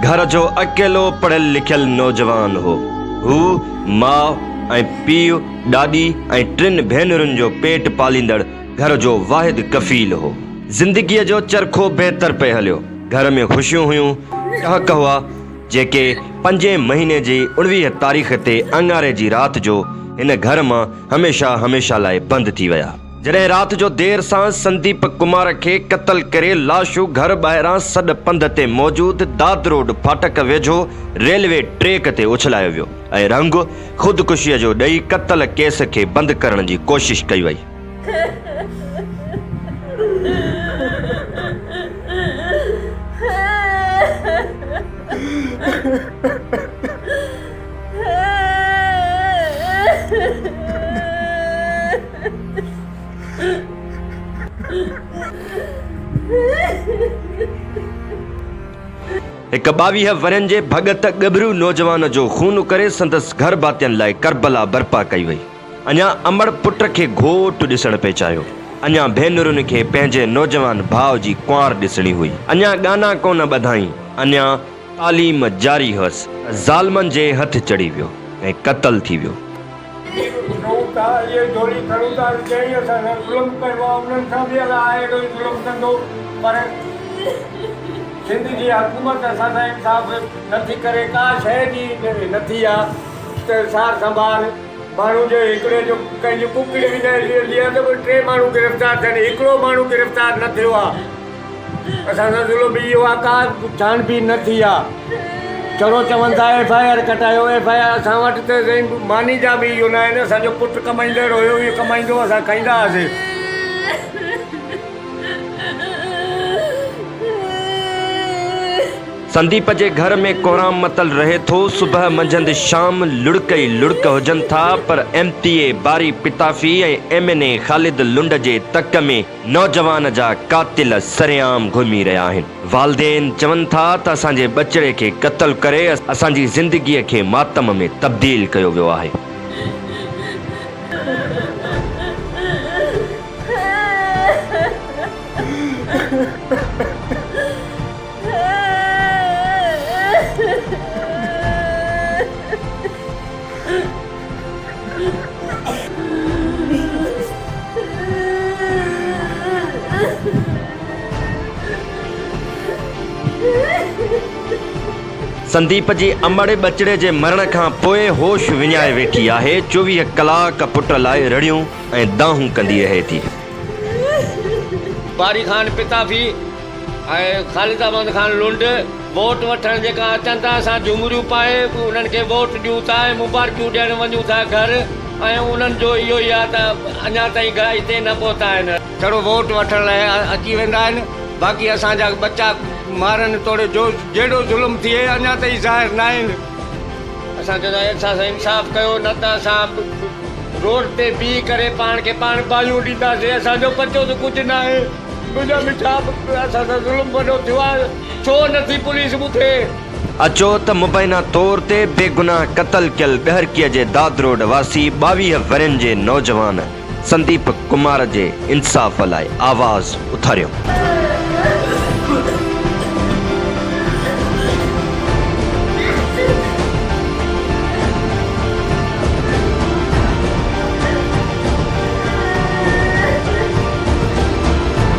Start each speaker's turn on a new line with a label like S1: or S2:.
S1: گهر جو اڪيلو پڙهيل لکيل نوجوان هو. هو ماء ۽ پيء، ڏاڏي ۽ ٽن ڀينرن جو پيٽ پاليندڙ گهر جو واحد ڪفيل هو. زندگيء جو چرخو بهتر پئي هليو. گهر ۾ خوشيون هيون، ٽهڪ هئا، جيڪي پنجين مهيني جي 19 تاريخ تي اڱاري جي رات جو هن گهر مان هميشه هميشه لاء بند ٿي ويا. جڏهن رات جو دير سان سنديپ ڪمار کي قتل ڪري لاش گهر ٻاهران سڏ پنڌ تي موجود داد روڊ ڦاٽڪ ويجهو ريلوي ٽريڪ تي اڇلايو ويو ۽ رنگ خودڪشيء جو ڏئي قتل ڪيس کي بند ڪرڻ جي ڪوشش ڪئي وئي. هڪ 22 ورهين جي ڀڳت ڳڀرو نوجوان جو خون ڪري سندس گهر ڀاتين لاء ڪربلا برپا ڪئي وئي. اڃا امڙ پٽ کي گهوٽ ڏسڻ پئي چاهيو. اڃا ڀينرن کي پنهنجي نوجوان ڀاء جي ڪنوار ڏسڻي هئي. اڃا ڳانا ڪونه ٻڌائين. اڃا تعليم جاري هئس ته ظالمن جي هٿ چڙهي ويو ۽ قتل ٿي ويو.
S2: رئون ٿا، اهي جهولي کڻون ٿا، جنهن ئي اسان سان ظلم ڪيو آهي، انهن سان به الله اهڙو ئي ظلم ڪندو، پر سنڌ جي حڪومت اسان سان انصاف نه ٿي ڪري، ڪا شيء جي نه ٿي آهي ته سار سنڀال ماڻهو جو هڪڙي جو ڪنهن جي ڪڪڙ به نه هلي آهي ته به ٽي ماڻهو گرفتار ٿين، هڪڙو ماڻهو گرفتار نه ٿيو آهي. اسان سان ظلم اهو آ ڪا ڇان بين نه ٿي آ چرو چون ٿا ايف I R ڪٽايو ايف I R اسان وٽ ته سائين ماني جا به اهو نه آهن اسان جو پٽ ڪمائيندڙ هيو اهو ڪمائيندو اسان کائيندا هئاسي.
S1: سنديپ جي گهر ۾ ڪهرام متل رهي ٿو، صبح منجهند شام لڙڪ ئي لڙڪ هجن ٿا پر M P A Bari Pitafi ۽ M N A Khalid Lund جي تڪ ۾ نوجوان جا قاتل سرعام گهمي رهيا آهن. والدين چون ٿا ته اسان جي ٻچڙي کي قتل ڪري اسان جي زندگي کي ماتم ۾ تبديل ڪيو ويو آهي. سنديپ جي امڙ ٻچڙي جي مرڻ کان پوء هوش وڃائي ويٺي آهي، 24 ڪلاڪ پٽ لاء رڙيون ۽ دانهون ڪندي رهي ٿي.
S2: باري خان پتافي ۽ خالد احمد خان لنڊ ووٽ وٺڻ جيڪا اچن ٿا اسان جهومريون پائي انهن کي ووٽ ڏيون ٿا ۽ مبارڪيون ڏيڻ وڃون ٿا گهر ۽ انهن جو اهو ئي آهي ته اڃا تائين گهر هتي نه پهتا آهن. ڇڙو ووٽ وٺڻ لاء اچي ويندا آهن باقي اسان جا ٻچا مارن توڙي جو جهڙو ظلم ٿئي اڃا تائين ظاهر ناهن. اسان چوندا آهيون اسان سان انصاف ڪيو نه ته اسان روڊ تي بيهي ڪري پاڻ کي پاڻ باهيون ڏينداسين اسان جو بچو ته ڪجهه ناهي منهنجا مٺا اسان سان ظلم وڏو ٿيو آهي ڇو نٿي پوليس ٻڌي.
S1: اچو ته مبينا طور تي بيگناهه قتل ڪيل ڏهرڪيء جي داد روڊ واسي 22 ورهين جي نوجوان سنديپ ڪمار جي انصاف لاء آواز اٿاريون.